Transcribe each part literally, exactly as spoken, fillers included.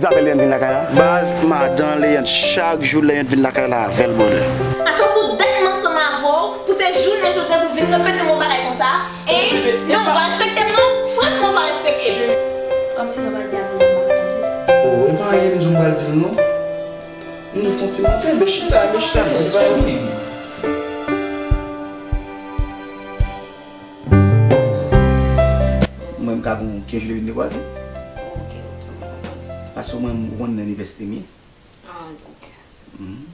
Apèl Leandre vin lakay la? Baz, madan Leandre, chak jou Leandre vin lakay la avè l bonè. Atann pou dat m ansanm avè w, pou se jounen jodi a pou vin repete m yon bagay konsa? Hein? Non, ou pa respekte m non. Franchman, ou pa respekte m. Kòmsi sa w pa di avè m. Oh, e pa anyen m di w m pral di l non. M di w fè yon ti moute, ben chita, ben chita non, e pa anyen. Mwen, m ka gen yon kenz jou depi n te kwaze. Ok, ok, m konprann. Paske mwen, ou konn nan inivèsite m ye. Ah, ok. Mhm.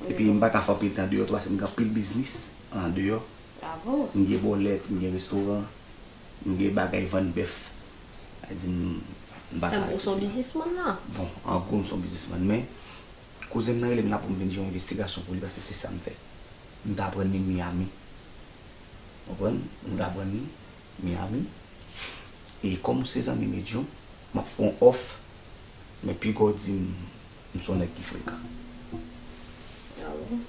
Epi, m pa ka fè anpil tan deyò tou, paske m gen anpil biznis andeyò. Ah bon? M gen bòlèt, m gen restoran, m gen bagay vann bèf. Sa di m, m pa ka. Ou se yon biznismann la? Bon, an gwo, m se yon biznismann, men kouzen m nan rele m la pou m vin jere yon envestigasyon pou li, paske se sa m fè. M t aprann li Miami. Konprann? M t aprann li Miami. E kòm ou se zanmi Medjou, m ap fè yon òf, men piga w di m, m se yon nèg ki frekan. Ah bon?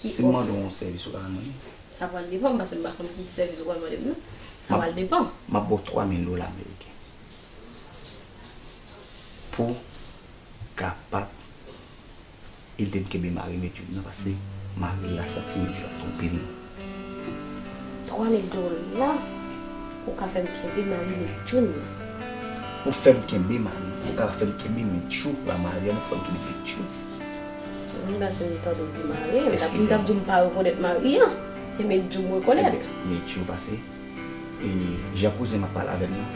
Si m mande w yon sèvis, ou ka mande m? Sa pral depann, paske m pa konn ki sèvis ou pral mande m, non. Sa pral depann. M ap ba w twa mil dola ameriken. Pou kapab ede m kenbe mari Medjou nan, paske mari l la santi Medjou ap twonpe l. Twa mil dola pou w ka fè m kenbe mari Medjou nan? Pou fè m kenbe mari, pou w ka fè m kenbe Medjou, pa mari a, non, pou fè m kenbe Medjou. Wi, paske m tande w di mari, m t ap, m t ap di w m pa rekonèt mari a. E Medjou m rekonèt. Ebyen, Medjou pase. E jan kouzen m ap pale avè l lan,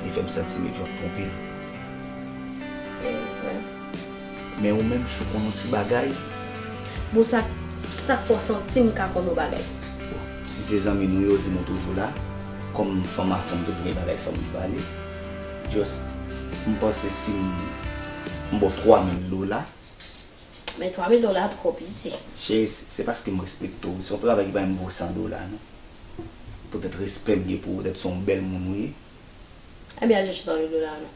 li fè m santi Medjou ap twonpe l. Men ou menm, si w konn yon ti bagay. Bon, sa, sa k fè w santi m ka konn yon bagay? Si se zanmi nou yo, di m ou toujou la. Kòm fanm a fanm toujou gen bagay fanm ki pale. Just, m panse si m, m ba w twa mil dola, Men twa mil dola twò piti. Cheri, se, se paske m respekte w. Se yon travay ki pa menm vo san dola, non. Poutèt respè m gen pou ou, poutèt se yon bèl moun ou ye. Ebyen, al chèche twa mil dola a, non.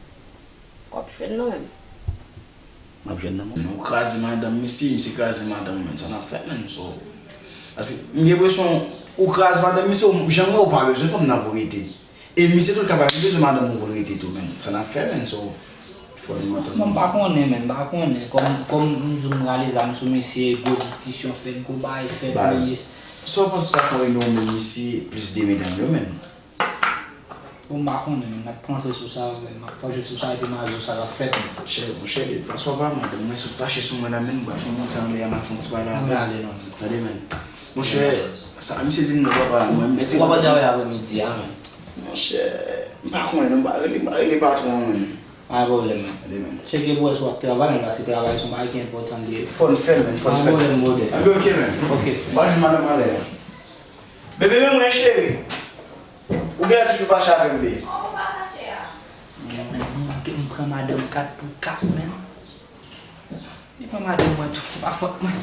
W ap jwenn nan men m. M ap jwenn nan men w? Non, ou kraze madanm misye, misye kraze madanm ou, menn. Sa n ap fè, menn, so. Paske m gen enpresyon ou kraze madanm misye, ou, jan m wè ou pa bezwen fanm nan pou rete. E misye tou l ka pa vin bezwen madanm ou pou l rete tou, menn. Sa n ap fè, menn, so, fò nou antann nou. Bon, m pa konnen, menn, m pa konnen. Kòm, kòm m di w, m rale zam sou misye, gwo diskisyon fèt, gwo bagay fèt, men. Baz, sa w panse sa fè w renmen misye plis de medam yo, menn? Bon, m pa konnen, menn, m ap panse sou sa, menn, m ap panse sou sa, epi m a di w sa k ap fèt, menn. Chè, monchè, de fwa swa pa madanm mwen sot fache sou mwen la, menn, m pral fè yon monte anlè a, m al fè yon ti pale avè l. Ann ale non, menn. Tande, menn. Monchè, sa misye di m nan, papa, mwen, m mete. Ou pa pral travay aprèmidi a, menn? Monchè, m pa konnen non, m pa rele, m pa rele patwon an, menn. Pa gen pwoblèm, menn. Tande, menn. Tcheke pou wè si w ap travay, menn, paske travay se yon bagay ki enpòtan li ye. Fò n fè l, menn, fò n fè l. Pa gen pwoblèm, brother. Anben, ok, menn. Ok, frè. M pral jwenn madanm anlè a. Bebe, men mwen, cheri. Ou genlè toujou fache avè m, bebe. Oh, m pa fache a. Kè mwen, mwen, m pran madanm kat pou kat, menn. Li pran madanm mwen tou, se pa fòt mwen.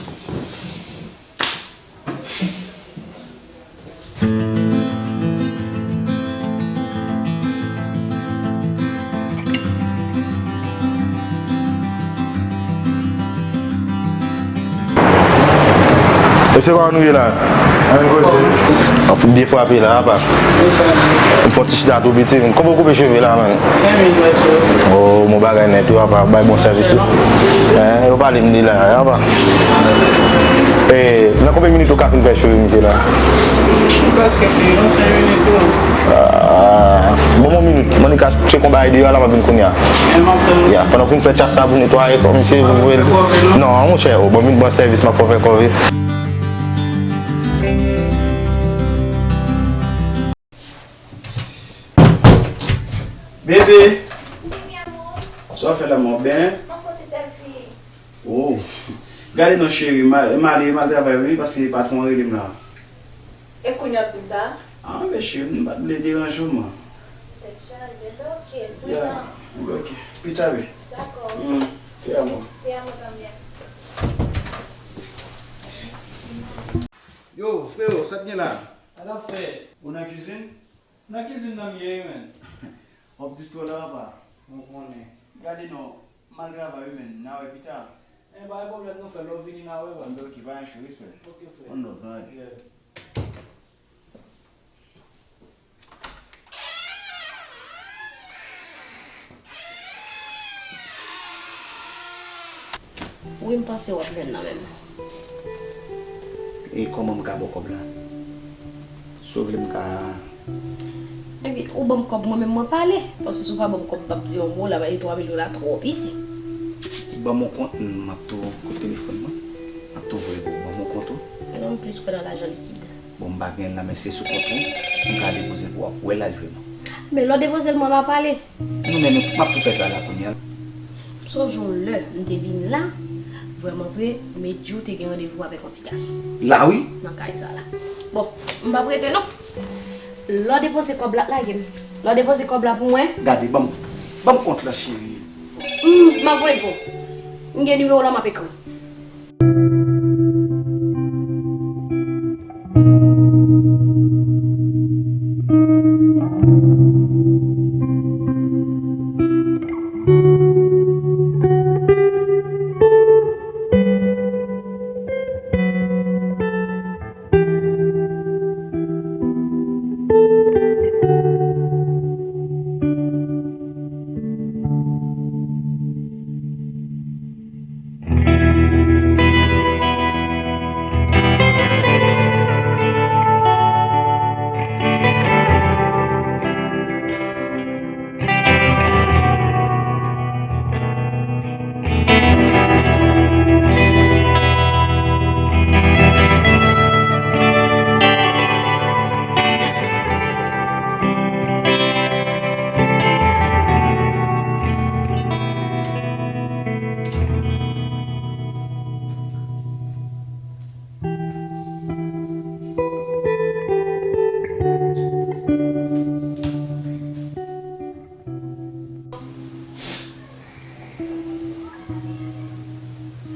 Mesye, kòman nou ye la? Ann koze. An fout byen frape la, apa. M fè yon ti chita tou piti. Konbyen w koupe cheve la, menn? Senk mil peso. Oh, bon bagay nèt wi, apa. Bay bon sèvis wi. Hein, yo pale m de la, apa. Eh, nan konbyen minit ou ka fin fè cheve misye la? M prèske fini, non, senk minit tou. Ah, bon, bon minit. Mwen ka tcheke yon bagay deyò la, m ap vin kounye a. Men m ap tann. Ya, pandan w fin fè tchas sa pou netwaye kò misye, pou voye l. Non, monchè, oh, bon, vin pran sèvis, m ap fè w fè kò wi. Bebe! Wi, mi amor. Sa w fè la, mon ben? M ap fè yon ti selfie. Oh. Gade non, cheri, m a-, m ale, m al travay, wi, paske patwon an rele m la. E kounye a w ap di m sa? Ah, men cheri, m pa t vle deranje w, man. Tèt chaje, ben ok, m pran tan. Ya, ok. Pita, wi. Dakò. Mm, te amo. Te amo también. Yo, freo, sa k gen la? Sa k ap fèt? Ou nan kizin? Nan kizin nan m ye wi, menn. W ap distwè la, apa? Mwen konnen. Gade non, m al travay wi, menn. N a wè pita. Eh, pa gen pwoblèm non, frè, lè w vini n a wè, baz. Anben, ok, pa gen cho, respè. Ok, frè. One love, bye. Yeah. Wi, m panse w ap jwenn nan men m. E kòman m ka ba w kòb la? Si w vle m ka... Ebyen, ou ban m kòb mwen menm mwen pale. Paske si w pa ban m kòb, m p ap di yon mo la, e twa mil dola twò piti. Ban m yon kont, m ap tou, kote telefòn mwen, m ap tou voye pou ou. Ban m yon kont ou. Non, m plis kwè nan lajan likid. Bon, m pa gen l la, men se sou kont ou m ka depoze l pou w ap wè l al jwenn ou. Men lè w depoze l, mwen m ap pale. Non, men nou, m ap tou fè sa la kounye a. M sonje yon lè m te vin la, vrèman vre, Medjou te gen randevou avèk yon ti gason. La, wi. Nan kay sa la. Bon, m p ap rete non. Lè w depoze kòb la, lage m. Lè w depoze kòb la pou mwen. Gade, ban m, ban m kont lan, cheri. Hmm, m ap voye l pou w. M gen nimewo w la, m ap ekri.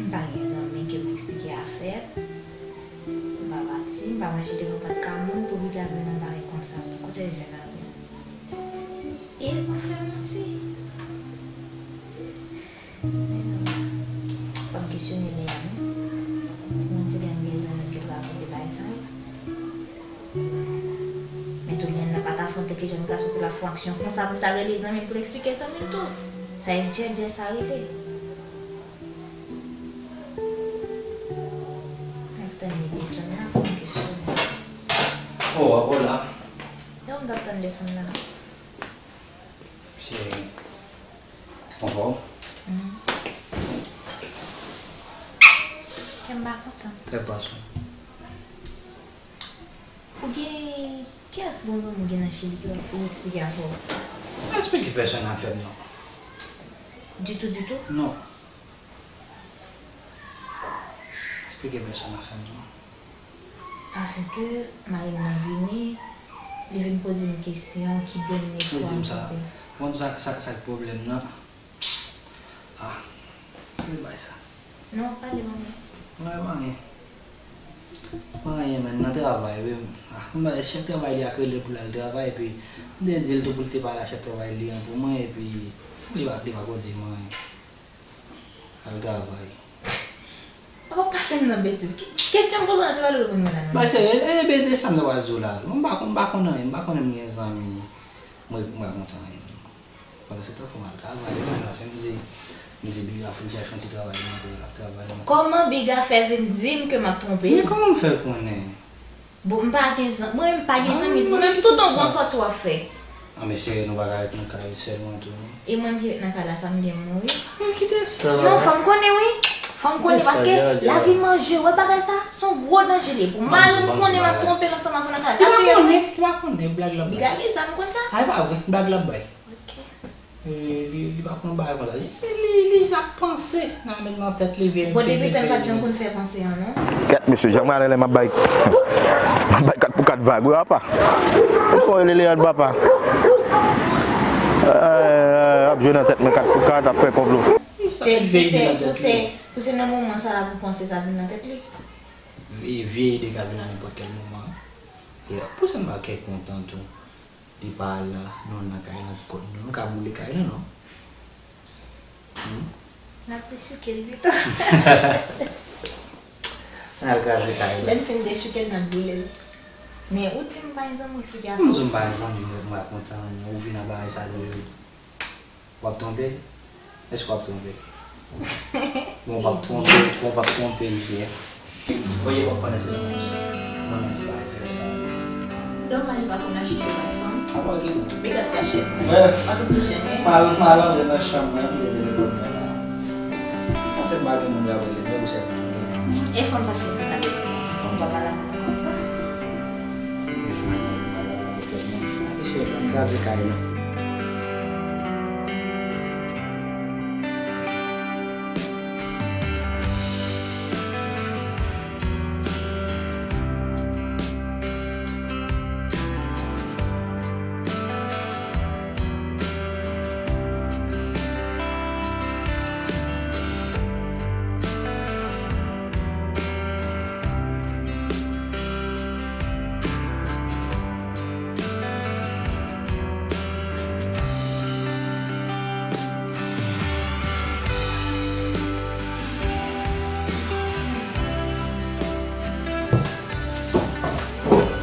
M pa gen zanmi ke m eksplike afè. M pa pati, m pa mache devan pòt kay moun pou piga vin nan bagay konsa. Kote l jwenn avè l? E l pa fè manti. Men non, fò m kesyone Leyann wi. Mwen di Leyann gen zanmi m ki pou rakonte bagay sa yo. Men tou Leyann nan pa t afwonte ke jèn gason pou l ap fè yon aksyon konsa pou l ta rele zanmi l pou l eksplike zanmi l tou. Sa e djèdjè sa rele. M ap tann li desann la, fò m kesyone. Oh, w ap la? Non, m t ap tann desann la. Cheri, anfòm? Mhm. Kè m pa kontan. Trè pase. Ou gen, kiyès bon zanmi w gen nan Chili ki w eksplike afè w? M pa eksplike pèsonn afè m non. Ditou, ditou? Non. Eksplike pèsonn afè m non. Paske mari m nan vini, li vin poze m kesyon ki dènye fwa m konprann. Ou konn sa, sa, sa k pwoblèm nan? Ah, se bay sa. Non, pale manmi. Mwen pa anyen. Mwen anyen, men nan travay, wi. Ah, mwen chèf travay li a k rele l pou l al travay, epi m te di l tou pou l te pale a chèf travay li an pou mwen, epi li pa, li pa ko di mwen anyen. Al travay. Papa, pase m nan betiz. Ki, ki kesyon m poze w la, se pa li w reponn mwen la, non? Ba, se, e, e, betiz sa m ta pral di w la. M pa, m pa konn anyen, m pa konnen m gen zanmi. Mwen, m pa kontan anyen. Pandan se tan, fò m al travay, mwen la, se m di, m di Biga fò l chache yon ti travay, mwen, pou l ap travay, mwen. Kòman Biga fè vin di m ke m ap twonpe l? Men kòman m fè konnen? Bon, m pa gen zan-, mwen menm m pa gen zanmi, di mwen menm tout yon bon sòti w ap fè. Ah, men serye, nou pa ka ret nan kay sèlman tou, non. E mwen m ki ret nan kay la, sa m gen mouri? Men kite sa. Non, fò m konnen, wi. Fò m konnen, paske lavi m an je, wè bagay sa, se yon gwo danje li ye pou m. Mari m konnen m ap twonpe l ansanm avè w nan kay la, l ap tiye m, wi. Li pa konnen, li pa konnen, blag l ap bay. Biga gen zam, m konn sa. A, e pa vre, blag l ap bay. Ok. Li, li, li pa konn bagay konsa. Li, se li, li ap panse, nan met nan tèt li vye. Bon, depi tan l pa t janm konn fè panse an, non? Kèt, mesye, jan m rale lè m ap bay, m ap bay kat pou kat vag, wi, apa. Ou fò rele Leandre, papa. Eh, ap jwe nan tèt mwen kat pou kat, ap fè konplo. Se, pou se, pou se, pou se nan moman sa la pou panse sa vin nan tèt li. Vye, vye ide ka vin a nenpòt kèl moman. E pou sa m pa kè kontan tou. Li pa la, nou nan kay, nou pot nou, nou ka boule kay la, non? Hmm? N ap dechouke l pito. N al kraze kay la. Lè n fin dechouke l, n ap boule l. Men ou di m pa gen zanmi, ou eksplike afè w. M di w m pa gen zanmi, mwen, mwen pa kontan, ou vin nan bagay sa yo. W ap twonpe l? Èske w ap twonpe l? Bon, w ap twonpe, bon, w ap twonpe l vre. Voye w ap pandan se nan konsa. Mwen menm se pa fè sa. Domaj pa konn achte bay fanm. Apa gen. Piga ta chèf. Mwen. Pase tou chen, hein? Mal, mal antre nan chanm mwen, piye telefòn mwen la. Panse m pa gen moun la rele, men ou sèl. E fanm sa se moun la de fanm pa mal antre nan kòb la. Mesye, m kraze kay la.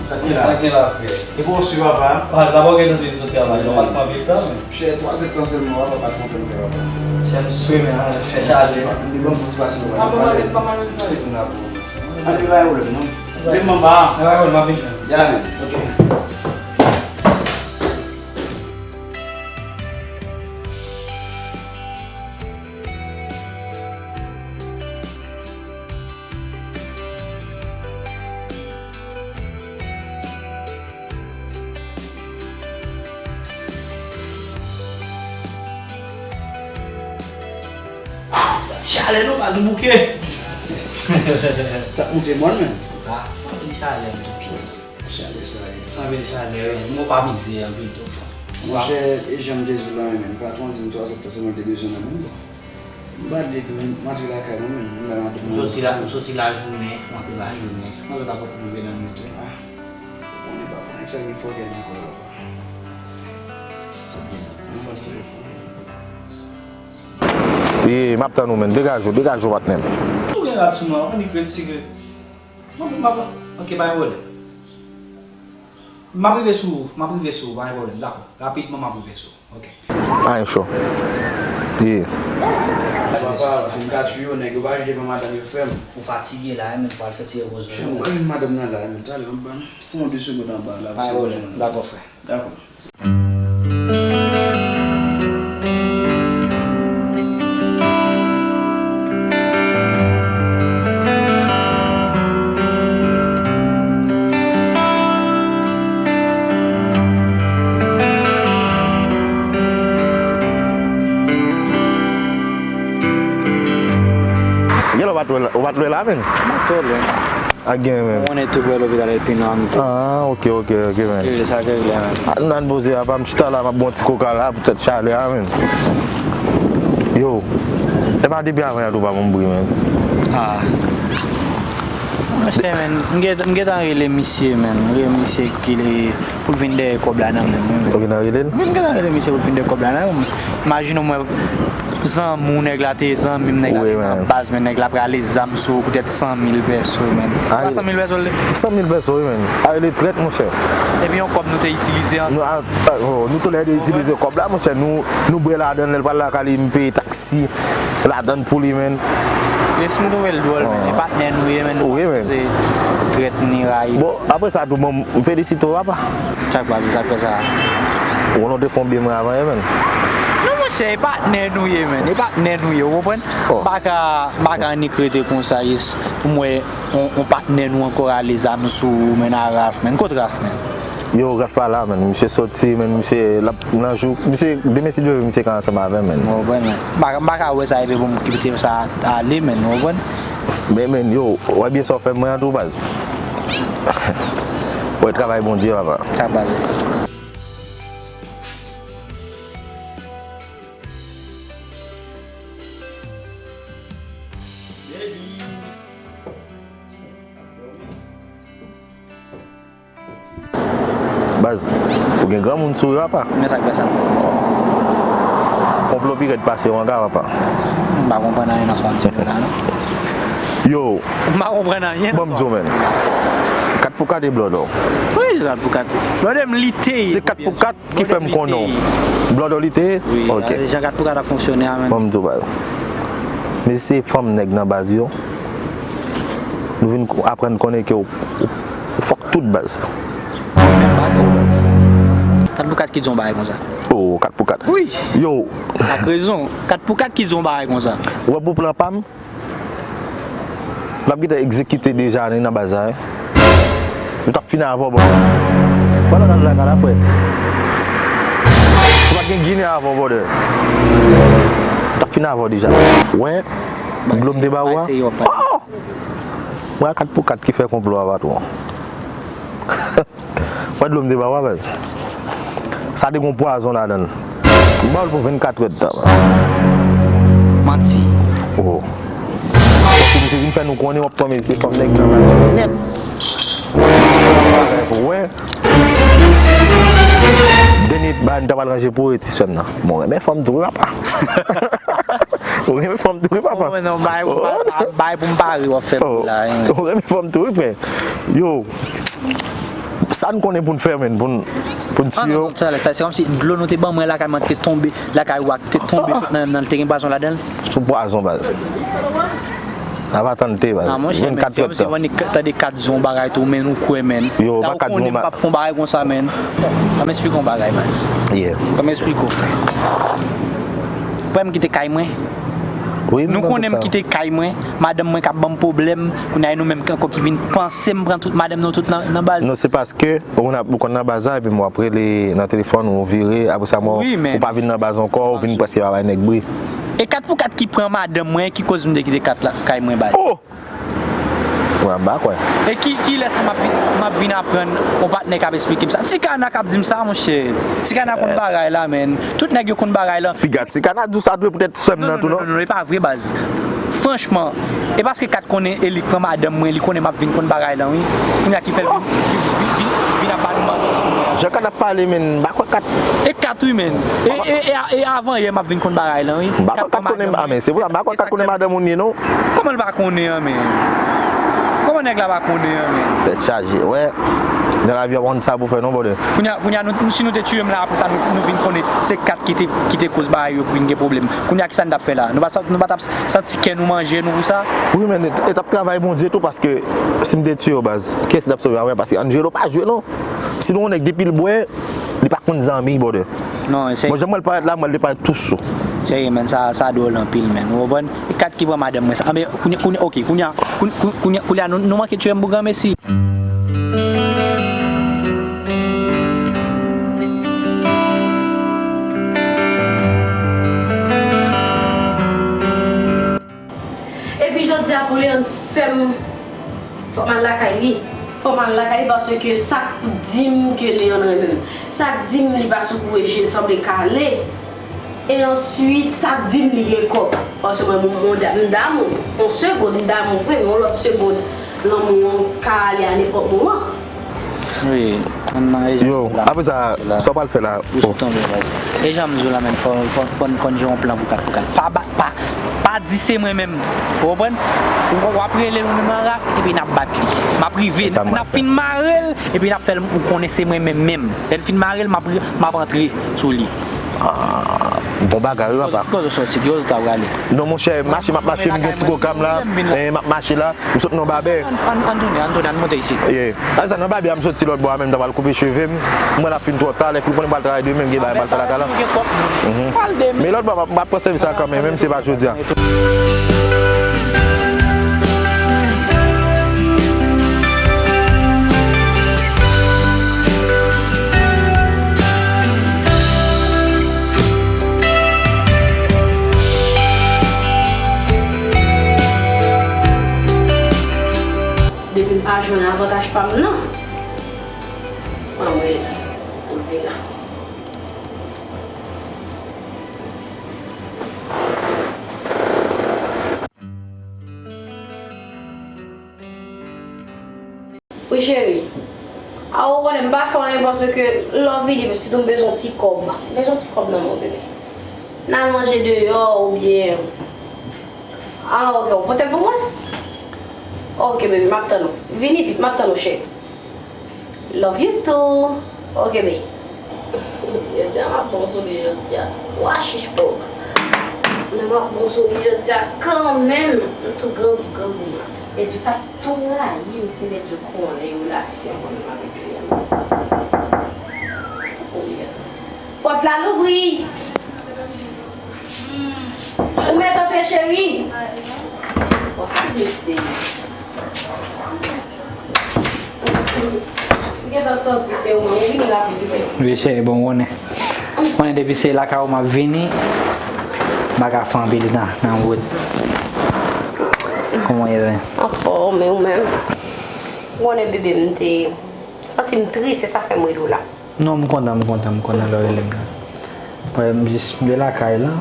Sa k gen la? Sa k gen la, frè? E pou w swiv apa? Ah, sa pa gen tande m sot travay, non, pa t fè anpil tan, men. Chè, twa sèt tan sèlman, papa, pa t konn fè m fè, papa. Chè, m swe, men, ah, chè chaje. Li ban m ti pase, papa. Ah, pa mal, pa mal, pa mal, pa mal. Anpil bagay pwoblèm, non. Men manman. Anpil bagay pwoblèm, m ap vin. Ya, men. Ok. Chalè non, pa sou bouke. T ap moute mòn, men. Ah, anpil chalè, men. Chalè sa ye. Anpil chalè, wi. Mwen pa mize anpil tou. Monchè, e jan m te di w la, men, patwon di m twa sèt tan se mwen te bezwen nan men, bon. M pa t leve, m antre lakay mwen menm, m bay madanm nan. M soti la, m soti lajounen, m antre lajounen. Mwen sot apot m rive nan nwit, wi. Ah, ou konnen pafwa nèg sa gen fòkè nan kò yo, papa. Sa gen nan fòkè nan kò yo. Ee, m ap tann ou, menn. Degaje w, degaje w, patnè m. Ou gen rad sou mwen, ou konn li kretike. Mwen, mwen, mwen, ok, pa gen pwoblèm. M ap rive sou ou, m ap rive sou ou, pa gen pwoblèm, dakò. Rapidman, m ap rive sou ou. Ok. Anyen cho. Ye. Papa, si m ka tiye w, nèg yo pa jwe devan madanm yo, frè m. Ou fatige la, men ou pral fè ti repoze w. Frè m, ou pa jwenn madanm nan la, men talè, m ban fè yon de segond anba la. Pa gen pwoblèm. Dakò, frè. Dakò. Gen lè w pa t wè la, ou pa t wè la menm? M pa t wè lwen. Ak gen menm. Ou konnen tou prè lopital epi nou an tou. Ah, ok, ok, ok, men. Ki sa k regle, men. Ah, nou nan poze apa, m chita la, m ap bon ti koka la, poutèt chalè a, men. Yo, e pa depi avan yè tou pa bon bri, men. Ah. Monchè, men, m gen, m gentan rele misye, men. M rele misye ki le, pou l vin dèyè kòb la nan men m, wi, men. Ou gentan rele l? Wi, m gentan rele misye pou l vin dèyè kòb la nan men m. Imajine w, mwen, zanmi w, nèg la te zanmi m, nèg la te nan baz, men nèg la prale zam sou ou poutèt san mil pèso, men. Pa san mil pèso l te? San mil pèso, wi, men. Sa rele trèt, monchè. Epi yon kòb nou te itilize ansanm. Nou, a, a, oh, nou tou lè de itilize kòb la, monchè. Nou, nou bwè ladan l, lè l pral lakay li, m peye taksi ladan l pou li, men. Wi, si m twouve l dwòl, men. E patnè nou ye, men. Wi, men. Se trèt ni rayi. Bon, apre sa, tou, bon, m felisite w, papa. Sa k pase, sa k fè sa? Ou konnen w te fè yon byen mwen avan, ye, men. Non, monchè, e patnè nou ye, men. E patnè nou ye, ou konprann? Oh. M pa ka, m pa ka annik rete konsa, jis pou m wè yon, yon patnè nou ankò rale zam sou ou, men, a Raf, men. Kot Raf, men? Yo, Raf pa la, men. Misye soti, men. Misye, l ap nan jou, misye, demen, si Dye vle, misye ka ansanm avè m, men. Ou konprann, men. M pa, m pa ka wè sa, epi pou m kite sa ale, men, ou konprann? Men, men, yo, w wè byen sa w fè mwen an tou, baz. Wè travay Bondye, papa. Sa k pase? Baz, ou gen granmoun sou ou, apa? Men sa k fè sa. Konplo pi rèd pase w anga, papa. M pa konprann anyen nan sa w ap di m la, non. Yo. M pa konprann anyen nan sa w ap di m la. Ban m di w, men. Kat pou kat e blòdò. Wi, kat pou kat. Blòdò m lite. Se kat pou kat ki fè m konnen w. Blòdò lite? Wi, ok. Jan kat pou kat ap fonksyone a, men. Ban m di w, baz. Mesye, se fanm nèg nan baz yo. Nou vin ko- aprann konnen ke w, w, w fòk tout baz. Kat pou kat ki di yon bagay konsa. Oh, kat pou kat. Wi. Yo, Ak rezon. Kat pou kat ki di yon bagay konsa. Ou wè pou plan pa m? L ap gentan egzekite deja ane nan baz la, wi. Nou t ap fini avè w, brother. Pandan nan lakay la, frè. Ou pa t gen Ginen avè w, brother. Nou t ap fini avè w deja. Wè, dlo m te ba ou a. Oh! Mwen a kat pou kat ki fè konplo a, patwon. Wè dlo m te ba w a, baz. Sa te gon pwazon ladan l. M ba w l pou vennkatrè tan, baz. Manti. Oh. Paske misye vin fè nou konnen w ap tonbe se fanm nèg nan baz nèt. Bagay pou wè. Dènye bagay m ta pral ranje pou ou, ti sè m nan. Bon, renmen fanm tou, wi, papa. Ou renmen fanm tou, wi, papa. Mwen non, bay pou bay pou m pare w ap fè la. Ou renmen fanm tou, wi, frè. Yo, sa n konnen pou n fè, menn, pou n pou n tiye w. Se kòmsi dlo nou te ban mwen lakay mwen te tonbe, lakay w a te tonbe sot nan menm nan, li te gen pwazon ladan l. Sou pwazon, baz. N ap atann te, baz. Ah, monchè, men, se kòmsi mwen tande kat di yon bagay tou, men ou kwè, men. Yo, pa kat di yon bagay. Ou konnen m p ap fè yon bagay konsa, men. Ban m esplike yon bagay, baz. Yeah. Ban m esplike w, frè. Ou wè m kite kay mwen? Wi, nou konnen m kite kay mwen, madanm mwen k ap ban m pwoblèm, kounye a e nou menm ankò ki vin panse m pran tout madanm nou tout nan, nan baz. Non, se paske ou konn ap, ou konn nan baz la, epi m w ap rele nan telefòn, ou vire, apre sa, mò, ou pa vin nan baz ankò, ou vin prèske pa bay nèg bri. E kat pou kat ki pran madanm mwen, ki koz m te kite kat la, kay mwen, baz. Oh! Mwen, m pa kwè. E ki, kilès m ap vin, m ap vin aprann yon patnè k ap esplike m sa? Ti Kana k ap di m sa, monchè. Ti Kana konn bagay la, men. Tout nèg yo konn bagay la. Piga, Ti Kana di w sa tou, poutèt sè m nan tou, non? Non, non, non, non, e pa vre, baz. Franchman, e paske Kat konnen e li k pran madanm mwen, li konnen m ap vin konn bagay lan, wi. Kounye a ki fè l vin, vin, vin, vin ap ba nou manti sou mwen. Jan Kat ap pale, men, m pa kwè Kat. E Kat, wi, men. E, e, e, e avan yè m ap vin konn bagay lan, wi. M pa kwè Kat konnen, a, men, se pou sa, m pa kwè Kat konnen madanm ou n ye, non. Kòman l pa konnen an, men? Kòman nèg la pa konnen an, men? Tèt chaje, wè. Nan lavi a, w pa konn sa pou fè, non, brother. Kounye a, kounye a, nou, si nou te tiye m la, apre sa, nou, nou vin konnen se Kat ki te, ki te koz bagay yo vin gen pwoblèm. Kounye a, kisa n t ap fè la? Nou pa sa, nou pa t ap santi kè nou manje nou pou sa? Wi, men e t ap travay Bondye tou, paske si m te tiye w, baz, kiyès ki t ap sove avè m? Paske Angelo pa jwe, non. Si nou yon nèg depi l bwè, li pa konn zanmi, brother. Non, se. Bon, jan m wè l parèt la, m wè l te parèt tou sou. Serye, men, sa, sa dwòl anpil, men. Ou konprann? E Kat ki pran madanm mwen sa. Anben, kounye, kounye, ok, kounye a, kounye, kounye, kounye a, nou, nou manke tiye m pou granmesi. Epi jodi a pou Leandre fè m, fò m al lakay li. Fò m al lakay li paske sa k di m ke Leandre renmen m. Sa k di m li pa sou kou e je l sanble kale. E answit, sa k di m li gen kòb. Paske mwen, m, m, m damou. On segonn, m damou vre, men on lòt segonn, lanmou an ka ale a nenpòt moman. Wi, ann nan e jan m di w la. Yo, apre sa, sa w pral fè la? Ou sot tonbe, baz. E jan m di w la, men, fò, fò, fò, fò n jwe yon plan pou kat pou kat. Pa, pa, pa, pa di se mwen menm. Ou konprann? Ou, w ap rele l ou menm an raf, epi n ap bat li. M ap rive, n ap fin mare l, epi n ap fè l ou konnen se mwen menm menm. Lè l fin mare l, m ap, m ap antre sou li. Ah, bon bagay, wi, papa. Ki kote w soti? Ki kote w ta prale? Non, monchè, mache, m ap mache, m gen ti koka m la. M ap mache la. M sot nan Babè. Ann, ann, ann tounen, ann tounen, ann monte isit. Yeah. Sa, nan Babè a m soti lòt bò a, menm m ta pral koupe cheve m. M wè l ap fin twò ta, lè fini konnen m pral travay demen, m gen bagay m pral fè la talè. Nou gen twòp moun. Pral demen. Men lòt bò, m ap, m ap pran sèvis la kanmenm, menm si se pa jodi a. Depi m pa jwenn avantaj pa m nan, anmwey, m twouve la. Wi, cheri. A, ou konnen m pa fè anyen paske lè w vini, sitou m bezwen yon ti kòb. M bezwen yon ti kòb nan men w, bebe. N al manje deyò oubyen. A, ok, ou pote l pou mwen? Ok, bebe, m ap tann ou. Vini vit, m ap tann ou, cheri. Love you too. Ok, babe. Jodi a m ap bon sou li jodi a. Wa chich po. Men m ap bon sou li jodi a kanmenm. M tou grangou grangou. Nèg yo t ap tou rayi m si nèg yo konnen relasyon mwen menm avèk William. Pòt la louvri. Ou mèt antre, cheri. Bon, sa di m se. M gentan santi se ou menm, ou vini rapid wi. Wi, cheri, bon, ou konnen. Ou konnen depi se lakay ou m ap vini, m pa ka fè anpil tan nan wout. Kòman w ye, zen? Anfòm, e ou menm? Ou konnen bebe, m te santi m tris, se sa fè m rele w la. Non, m kontan, m kontan, m kontan lè w rele m la. Wè, m jis, m de lakay la.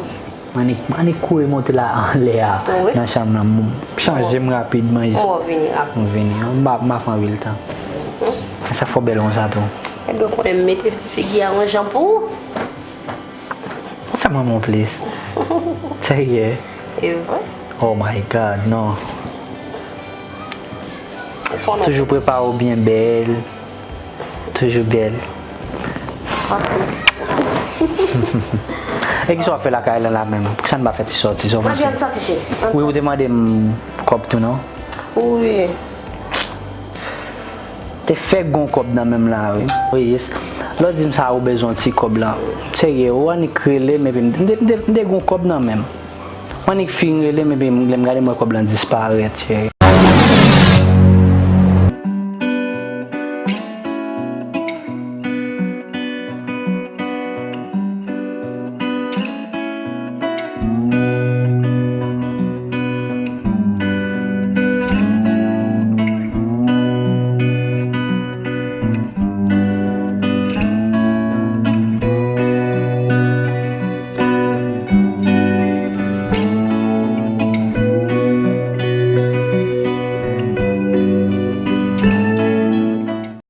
M annik, m annik kouri monte la anlè a, wi, nan chanm nan. M chanje m rapidman, jis. Ou vini rapid. M vini. M pa, m pa fè anpil tan. Men sa fè w bèl konsa tou. Ebyen, ou konnen m mete ti figi a yon jan pou ou. Ou fè mwen mon plis. Serye? E vre? Oh my God, non. Ou konnen. Toujou prepare w byen bèl. Toujou bèl. E kisa w ap fè lakay la, la menm? Poukisa n pa fè ti sòti, sa w panse? Ann sòti, cheri. Wi, ou te mande m kòb tou, non? Wi. Te fèk gon kòb nan men m la, wi. Wi, yes. Lè w di m sa, ou bezwen ti kòb la. Serye, ou annik rele m, epi m te, m te, m te, m te gon kòb nan men m. Ou annik fin rele m, epi m, lè m gade, m wè kòb lan disparèt, cheri.